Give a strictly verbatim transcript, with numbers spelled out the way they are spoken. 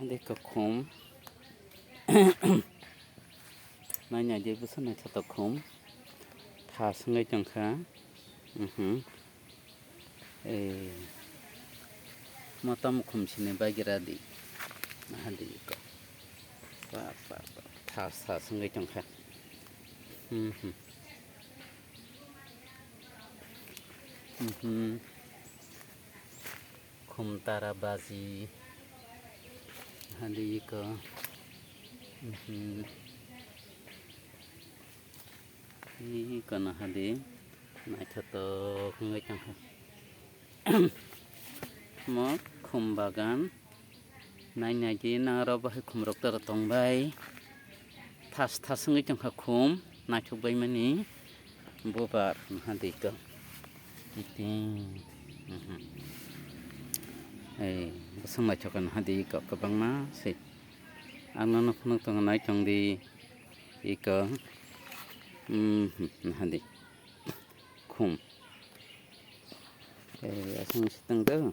Dei kokhum. Nai nai di bwsa naithotok khum. Thas wngwi tongkha. Mhm. Ei. Mota mukhum sini bagira di. Naha di ko. Pa, pa, pa. Thas, thas wngwi tongkha. Mhm. Mhm. Khumtara baji. Hadi iko. Mhm. Iko na hadi. Naithotok wngwi tongkha. Mo khum bagan. Nai nai di nang aro bahai khum rok tara tong bai. Thas thas wngwi tongkha khum, naithok bai mani bubar naha di ko. Kiting. Mhm. Ei, bwswng naithok naha di ko kwbangma se. Ang nono phunuk tongo nai tong di iko. Mhm, naha di. Khum. Ei, aswng se tong do.